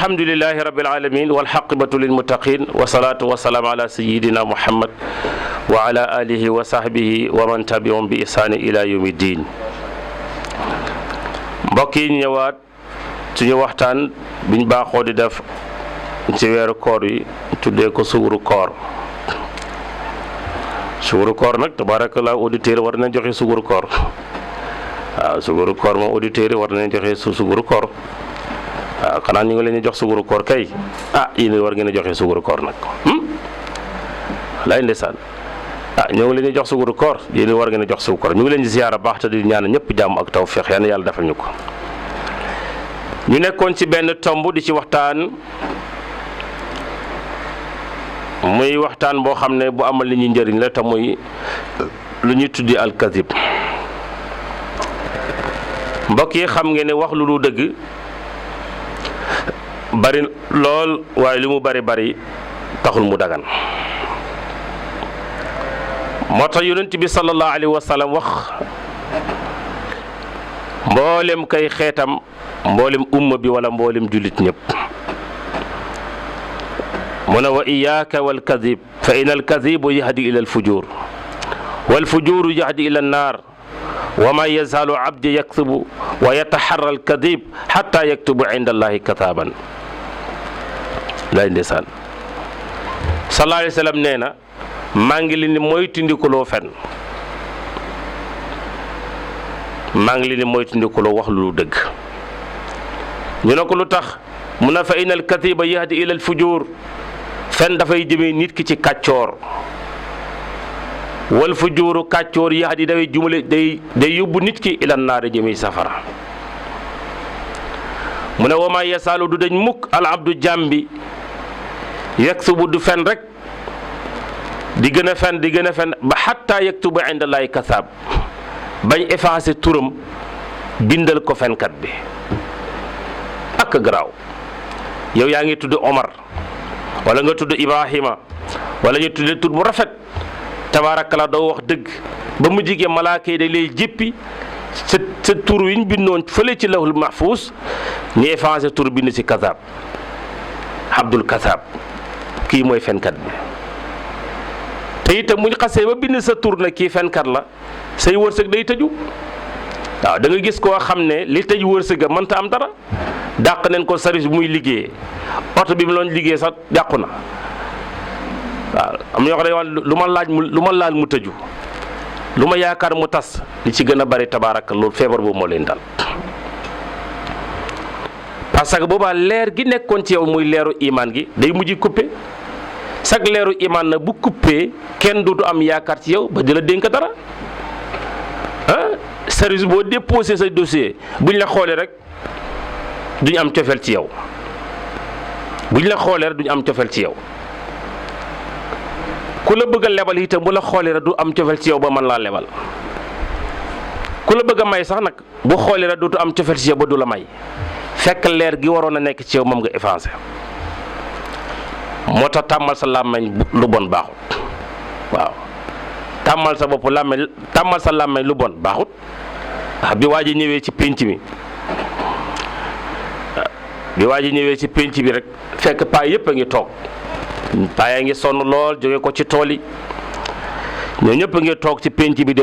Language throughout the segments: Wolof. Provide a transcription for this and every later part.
alhamdulillahi rabbil alamin walxaqibatu lilmuttaqin wasalaatu wasalaamu ala sayidina muhammad wa ala alihi wa sahbihi wa man tabiahum bi ihsaani ila yawmi ddin. mbokk yi ñëwaat suñu waxtaan biñ baaxoo di def ci weeru koor yi tuddee ko suuru koor. suuru koor nag tabarakallah auditeur war nañ joxe suuru koor waaw suuru koor moom auditeur yi war nañ joxe suuru koor waaw xanaa ñu ngi leen di jox suuru koor kay yéen war ngeen a joxe suuru koor nag lay ndeysaan ñoo ngi leen di jox suuru koor yéen war ngeen a jox suuru koor ñu ngi leen di ziyaara baax te di ñaan ñëpp jàmm ak tawfeex yal na yàlla defal ñu ko. ñu nekkoon ci benn tomb di ci waxtaan muy waxtaan boo xam ne bu amal li ñuy njëriñ la te muy lu ñuy tuddi alkazib. mbokk yi xam ngeen ne wax lu dëgg bari lool waaye li mu bari taxul mu dagan. moo tax yonent bi sallallahu alayhi wa sallam wax mboolem kay xeetam mboolem umma bi wala mboolem jullit ñëpp mu ne wa iyaaka wal kadib fa in al kadibu yahdi ila al fujur wal fujuru yahdi ila an naar wa ma yazalu abdi yaktubu wa yataharra al kadib hatta yaktubu inda allahi kataban. lay ndeysaan sallallahu alayhi wa sallam nee na maa ngi leen di moytandikuloo fen maa ngi leen di moytandikuloo wax lu dëgg. ñu ne ko lu tax mu ne fa inal kadiba yahdi ila al fujur fen dafay jëmee nit ki ci kàccoor wal fujuru kàccoor yahdi dafay jumale day yóbbu nit ki ila naari jëmee safara. mu ne wa ma yasaalu du dañ mukk al abdu jàmbi yaktubu du fen rek di gën a fen ba xatta yaktubu inda allahi kasaab bañ effacé turam bindal ko fenkat bi. ak garaaw yow yaa ngi tudd Omar wala nga tudd Ibrahima wala ñu tudd tur bu rafet tabaarakala doo wax dëgg ba mu jigee malaaka yi dañ lay jéppi sa tur wi ñu bindoon fële ci lawhul mahfuus ñu effacé tur bind ci kasaab Abdul Kasaab kii mooy fenkat bi. te itam mu ñu xasee ba bind sa tur na kii fenkat la say wërsëg day tëju. waaw da nga gis koo xam ne li tëj wërsëga mënta am dara dàq nañ ko service bu muy liggéeyee oto bi mu doon liggéey sax dàqu na. waaw am na ñoo xam ne lu ma laal mu tëju lu ma yaakaar mu tas li ci gën a bari tabaaraka loolu feebar boobu moo leen dal. parce que boobaa leer gi nekkoon ci yow muy leeru imaan gi day mujj coupé sag leeru imaan na bu coupé kenn dootu am yaakaar ci yow ba di la dénk dara service boo déposé sa dossier buñ la xoolee rek duñ am cofeel ci yow buñ la xoolee rek duñ am cofeel ci yow ku la bëgg a lebal itam bu la xoolee rek du am cofeel ci yow ba mën laa lebal ku la bëgg a may sax nag bu xoolee rek dootu am cofeel ci yow ba du la may fekk leer gi waroon a nekk ci yow moom nga effacé. moo tax tàmmal sa làmmeñ lu bon baaxut waaw tàmmal sa bopp làmmeñ tàmmal sa làmmeñ lu bon baaxut. bi waa ji ñëwee ci pénc bi rek fekk paa yëpp a ngi toog paa yaa ngi sonn lool jóge ko ci tool yi ñoo ñëpp a ngi toog ci pénc bi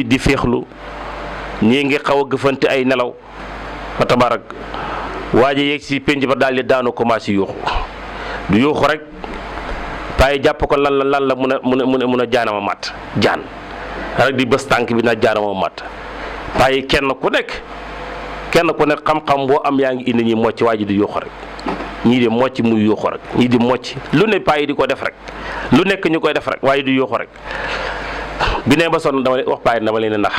di féexlu ñii ngi xaw a gëfante ay nelaw fa tabarak waa ji yegg si pénc ba daal di daanu commencé yuuxu du yuuxu rek paa yi jàpp ko lan la mun a jaanama mat jaan rek di bës tànk bi na jaanama mat. waaye kenn ku nekk xam-xam boo am yaa ngi indi ñi mocc waa ji di yuuxu rek ñii di mocc muy yuuxu rek ñii di mocc lu ne paa yi di ko def rek lu nekk ñu koy def rek waaye di yuuxu rek bi ne ba sonn dama leen wax paa yi dama leen nax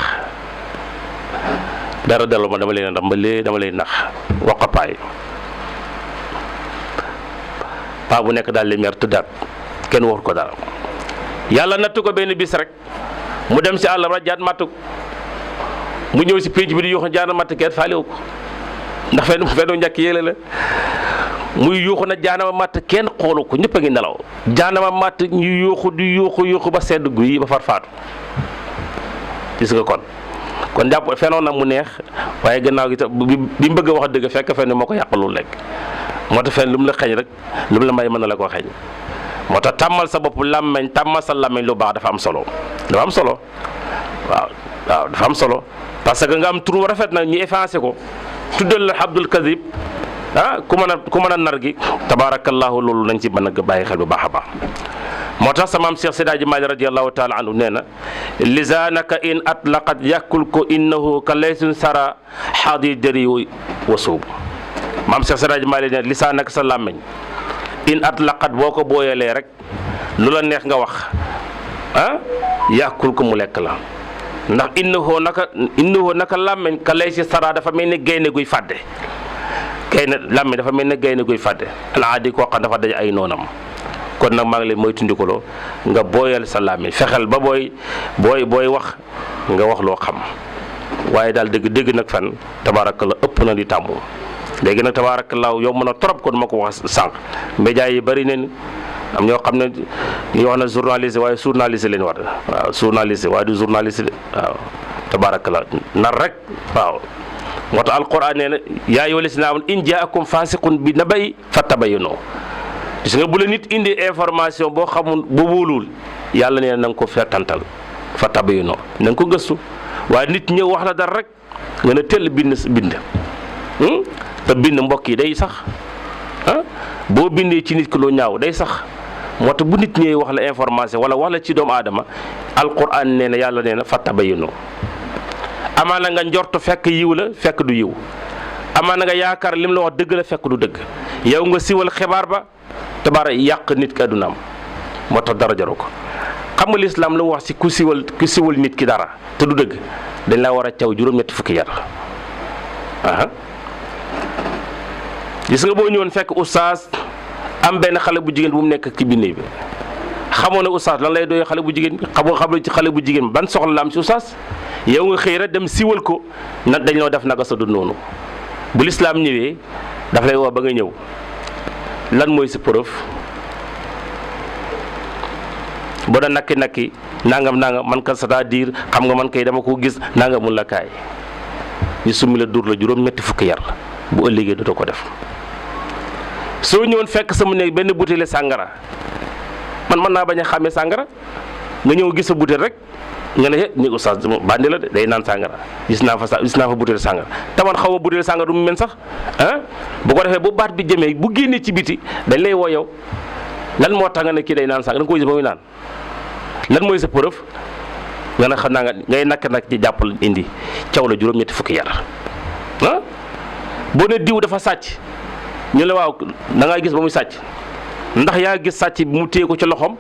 dara dellu ma dama leen nax dama leen nax wax ko paa yi paa bu nekk daal di mer tëddaat kenn waxut ko dara yàlla nattu ko benn bis rek mu dem si àll ba jaat mattu mu ñëw si pénc bi di yuuxu jaana matt kenn faalewu ko ndax fenn njëkk yéele la muy yuuxu na jaanama matt kenn xoolu ko ñëpp a ngi nelaw jaanama matt ñu yuuxu ba sedd guy ba far faatu gis nga kon jàpp fenoon na mu neex waaye gannaaw gi bi mu bëgg a wax dëgg fekk fenn moo ko yàqalul lekk moo tax fenn lu mu la xeeñ rek lu mu la may mën na la koo xeeñ moo tax tàmmal sa bopp làmmeñ tàmmal sa làmmeñ lu baax dafa am solo waaw dafa am solo parce que nga am tur rafet nag ñu effacé ko tuddal la Abdul Kadib ku mën a nar gi tabaarakallaahu loolu nañ ci mën a bàyyi xel bu baax a baax moo tax sa maam Cheikh Sidaaji Maalik radiyallahu taala anhu nee na lisaanaka in atlaqat yàkkul ko innahu ka laysun sara xaadi dëri wa suub maam Cheikh Sidaaji Maalik nee na lisaanaka sa làmmeñ in atlaqat boo ko booyalee rek lu la neex nga wax yàkkul ko mu lekk la ndax innahu naka làmmeñ ka laysi sara dafa mel ni gaynde guy fàdde làmmeñ dafa mel ni gaynde guy fàdde alaadi koo xam dafa daj ay noonam kon nag maa ngi leen mooy tundikoloo nga booyal sa làmmiñ fexeel ba booy wax nga wax loo xam waaye daal dëgg nag fan tabaarakallaa ëpp na di tàmmu léegi nag tabaarakallaa yow mën a trop kon ma ko wax sànq média yi bari nañ am ñoo xam ne ñu wax na journaliste waaye journaliste leen war waaw journaliste waaye du journaliste de waaw tabaarakallaa nar rek waaw moo tax alquran nee na yaa ayyuhal lazina aamanu in jaakum faasiqun bi naba'in fattabayyanu gis nga bu la nit indi information boo xamul bu wóolul yàlla nee na nga ko fettantal fattabayyanu na nga ko gëstu waaye nit ñëw wax la dara rek nga ne teel bind te bind mbokk yi day sax boo bindee ci nit ki lu ñaaw day sax moo tax bu nit ñëwee wax la information wala wax la ci doomu aadama alquran nee na yàlla nee na fattabayyanu amaana nga njortu fekk yiw la fekk du yiw amaana nga yaakaar lim la wax dëgg la fekk du dëgg yow nga siwal xibaar ba tabaara yàq nit ki addunaam moo tax dara jaru ko xam nga lislaam lu mu wax ci ku siwal nit ki dara te du dëgg dañ la war a caw juróom-ñetti fukki yar gis nga boo ñëwoon fekk oustaz am benn xale bu jigéen bu mu nekk ci bind bi xamoo ne oustaz lan lay doy xale bu jigéen bi xam ci xale bu jigéen ban soxla la am ci oustaz yow nga xëy rek dem siwal ko nag dañ loo def naka sa du noonu bu lislaam ñëwee daf lay woo ba nga ñëw lan mooy sa preuve boo da nakki nangam man ka c'est-à-dire xam nga man kay dama ko gis nangam mun la kaay ñu summi la dur la juróom-ñetti fukki yar bu ëllëgee dootoo ko def soo ñëwoon fekk sama néeg benn butéeli sàngara man mën naa bañ a xàmmee sàngara nga ñëw gis sa butéel rek nga ne ni oustaz bandi la de day naan sàngara gis naa fa butéel sàngara taman xaw ma butéel sàngara du mu mel sax bu ko defee bu baat bi jëmee bu génnee ci biti dañ lay woo yow lan moo tax nga ne kii day naan sàngara da nga ko gis ba muy naan lan mooy sa preuve nga ne xam naa nga ngay nakk nag ci jàppal indi caw la juróom-ñetti fukki yar boo ne diw dafa sàcc ñu la waaw da ngaa gis ba muy sàcc ndax yaa gis sàcc bi mu téye ko ci loxoom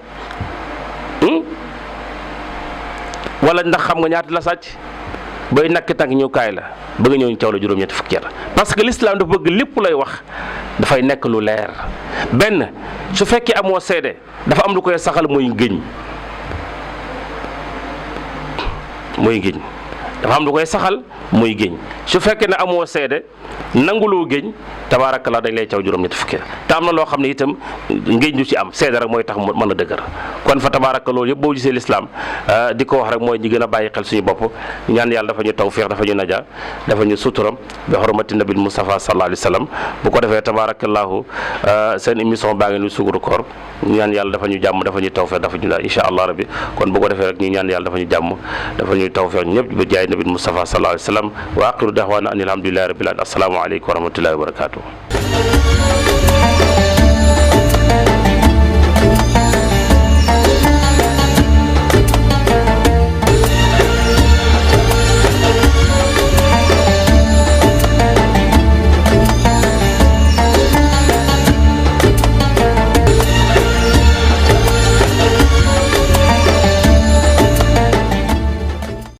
wala ndax xam nga ñaata la sàcc bay nakk tànk ñëw kaay la ba nga ñëw ñu caw la juróom-ñetti fukki yar parce que l'islam dafa bëgg lépp lay wax dafay nekk lu leer benn su fekkee amoo seede dafa am lu koy saxal mooy ngëñ dafa am lu koy saxal muy géñ su fekkee ne amoo seede nanguloo géñ tabaarakallaa dañ lay caw juróom-ñetti fukki te am na loo xam ne itam ngéñ du ci am seede rek mooy tax mu mën a dëgër kon fa tabaaraka loolu yëpp boo gisee lislaam di ko wax rek mooy ñi gën a bàyyi xel suñu bopp ñaan yàlla dafa ñu tawfiix dafa ñu naja dafa ñu suturam bi xormati nabil Mustafa sallallahu alayhi wa sallam bu ko defee tabaarakallaahu seen émission baa ngi nu suguru koor ñaan yàlla dafa ñu jàmm dafa ñu tawfiix dafa ñu insha allah rabbi kon bu ko defee rek ñu ñaan yàlla dafa ñu jàmm dafa ñu tawfiix ñëpp ba jaay nabil Mustafa sallallahu alayhi wa sallam wa aqiru da'wana anil hamdulillahi rabbil alamin assalaamu aleykum wa rahmatullahi wa barakatuh